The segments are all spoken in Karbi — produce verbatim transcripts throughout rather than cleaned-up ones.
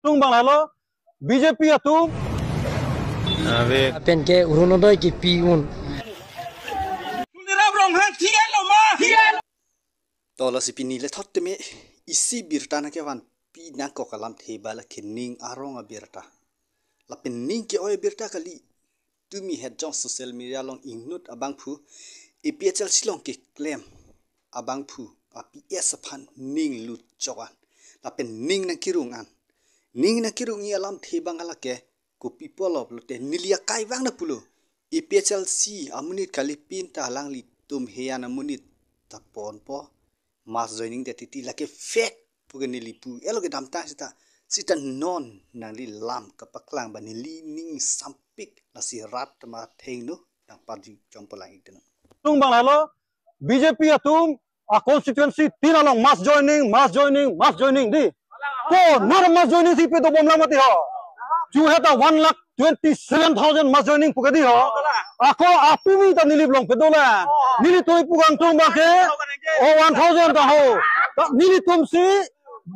Tung bang lahelo, B J P atum. Ave. Pen ke Orunodoi kipi un. Tuliram Ronghang thian lo ma? To lasi pini le thot teme isi birta nangkevanpi nangkok alamthe ba lake ning arong abirta. Lapen ning ke-oi abirta kali. Tumi het jong social media along inut abangphu A P H L C along keklem abangphu a P S aphan ning lut chok an. Lapen ning nangkerung an. Ning nangkerung-i alamthe bang lake kopi pulo pulote neli akai vang na pulo. A P H L C amonit kalipin ta alanglitum he-an amonit ta ponpo. Mass joining det titi lake fake pu ke neli pu. Elo kedamtang seta, seta non nangli lam kapaklang ba neli ning sampik lasi rat ma thengno nangpadu chompo lang ik teno. Tung bang lahelo, B J P atum a constituency tin along mass joining, mass joining, mass joining dei. Ko nar mass joining si pedobom lang mati ho. Ju heta one lakh twenty-seven thousand mass joining pu ke dei ho. Ako apimi ta neli along pedo lang. Nelitum pu kangtung ba ke. O one thousand ta ho. Ta nelitum si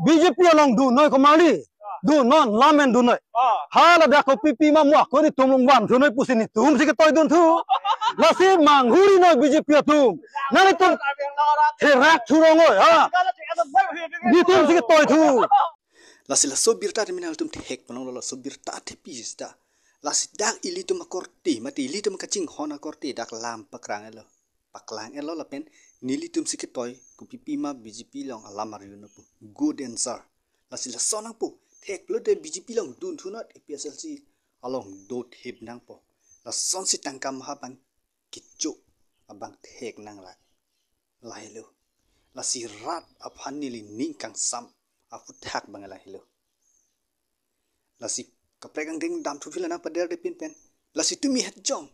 B J P along dunnoi komarli. Dunnon, lam en dunnoi. Hala dak kopi pi ma mo ako nelitum along van thunoi pusi nelitum si ketoi dunthu. Lasi manghuri noi B J P atum. Nanglitum therak thurong oi, ha. Nelitum si ketoi thu. Lasi laso birta teme nangtum thek ponlonglo, laso birta thepi seta. Lasi dak ilitum akorte, mate ilitum kachinghon akorte dak lam pakrang-etlo. Paklang-etlo lapen nelitum si ketoi kopi pi ma B J P along alam arjuno pu. Good answer. Lasi lason nangpo, thek pulote B J P along dun thunat A P H L C along do thip nangpo. Lasonsi tangka maha abang kecho abang thek nang la. Lahelo. Lasi rat aphan neli ning kangsam aphuthak bang lahelo. Lasi kaprek angdeng damthu phila nangpaderdepin pen. Lasi tumi het jong.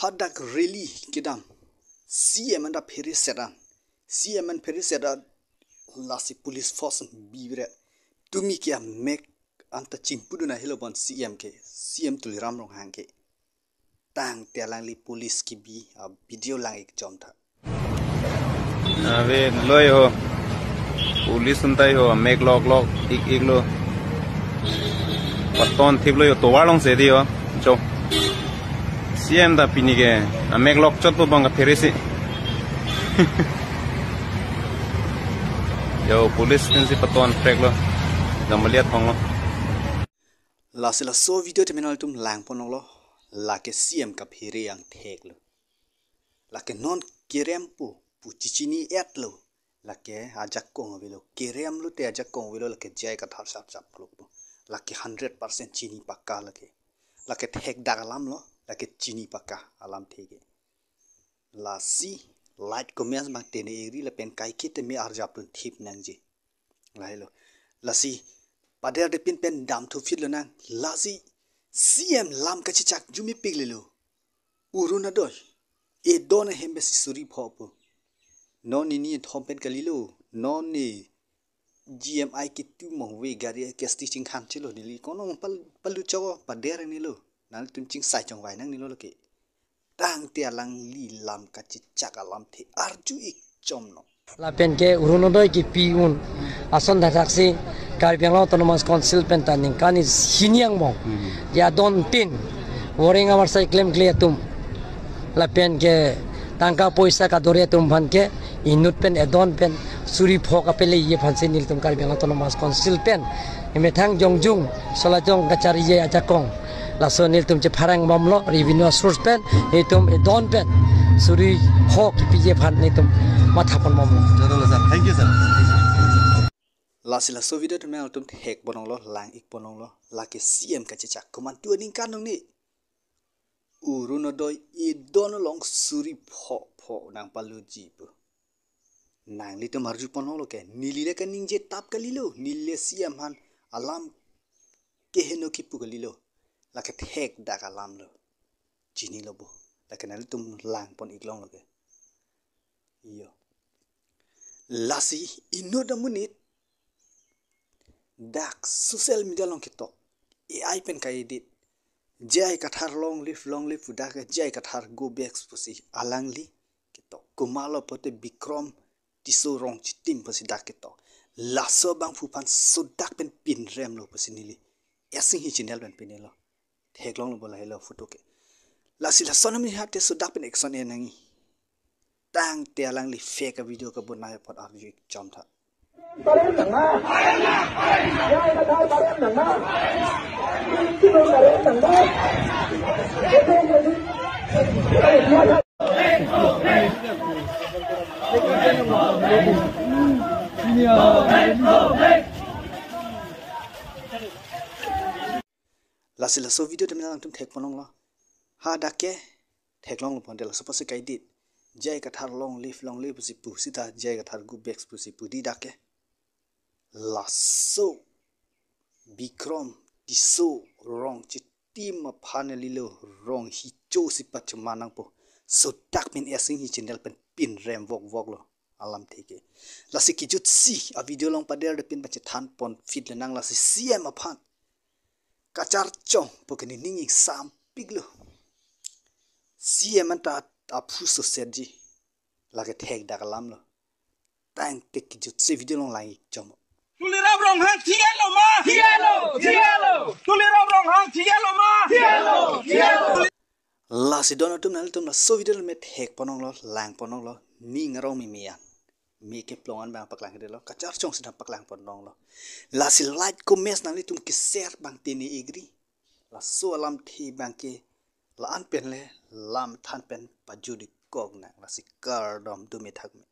Hadak rally kedam. C M anta phere seran. C M an phere seran. Lasi police force bibret. Tumi ke amek anta chingpudun ahelo bon C M ke. C M Tuliram Ronghang ke. Tangte alangli police kebi a video lang ik chom tha. Ave loi ho. Police antai ho, mek lok lok ik ik lo. Paton thip lo yo tovar along si dei ho. Cho. C M ta pini ke amek lok chot po bang kaphere si. Yo police tin si paton prek lo. Jambaliat hong lo. Lasi laso video teme nangtum lang ponlonglo. Lake C M kaphere angthek lo. Lake non kerem pu, pu chichini-et lo. Lake ajakong avelo. Kerem lote ajakong avelo lake J I Kathar sap sap lo pu. Lake hundred percent chini pakka lake. Lake thek dak alam lo, lake chini pakka alamthe ke. Lasi like comment bang tene eri lapen kaike teme arjap dun thip nangji. Lahelo. Lasi paderdepin pen damthu phit lonang. Lasi C M lam kachechak jumi pik lelo. Orunodoi. Edon ahem besi suri pho po. Non nini thom pen kalilo. Non ni G M I kitu mong ve gari ke sti chingkhan chelo neli. Kono pal palu chogo pader nelo. Nangtum chingsai chongvai nangnelo lake. Tangte alangli lam kachechak alamthe arju ik chom no. Lapen ke Orunodoi kipi un ason thakthak si Karbi Anglong Autonomous Council pen ta ningkan hini angbong. Hmm. Ya don tin Waring Amarsai klemkle atum. Lapen ke tangka poisa kadore atum aphan ke inut pen edon pen suri pho kapele-i aphan si nelitum Karbi Anglong Autonomous Council pen emethang jongjung solajong kachari-e ajakong. Laso nelitum chepharang bomlo revenue source pen nelitum edon pen suri pho kipi-e aphan nelitum matha pon bomlo. Jodolo sir. Thank you sir. Lasi laso video tame nangtum thek ponlonglo, lang ik ponlonglo, lake C M kachechak komantu aningkan nong ni. Orunodoi edon along suri pho pho nangpaluji pu. Nanglitum arju ponlonglo ke, neli le kaningje tap kalilo, neli le C M aphan alam keheno kipu kalilo. Lake thek dak alam lo. Chinilo bo. Lake nanglitum lang pon ik longlo ke. Iyo. Lasi inut amonit dak social media along ketok. A I pen ka-edit. J I Kathar long live, long live pu dak J I Kathar go back pusi alangli ketok. Komatlo pulote Bikram Tisso Rongchitim pusi dak ketok. Laso abangphu aphan sodak pen pinrem lo pusi neli Asing Hi channel pen pini lo. Theklonglo bo lahelo photo ke. Lasi lason ami hate sodak pen action en nangji. Tangte alangli fake video kebonai apot arju ik chom tha. Lasi laso video tame alangtum thek ponlonglo. Ha dak ke theklonglo ponte laso pusi kaidit. J I Kathar long live, long live pusi pu sita J I Kathar go back pusi pu di dak ke. Laso Bikram Tisso rong chitim aphan lilo rong hicho si pachoma nangpo. Sodak pen Asing Hi channel pen pinrem vokvok lo alamthe ke. Lasi kejutsi a video along pader de pin pachethan pon fit le nang lasi C M aphan kacharchong pu ke nening ingsampik lo. C M anta aphu sosetji. Lake thekdak alam lo. Tangte kejutsi video along lang ik chom. Tuliram Ronghang thilo ma? Thilo, thilo. Tuliram Ronghang thilo ma? Thilo, thilo. Lasi don atum nanglitum laso video me thek ponlonglo, lang ponlonglo, ning arong mimi an. Me keplong an bang paklang hede lo, kacharchong sita paklang ponlonglo. Lasi like, comment nanglitum ke share bang tini igri. Laso alamthe bang ke la-an pen le lam than pen pajudi kok nang, lasi kardom dumi thak me.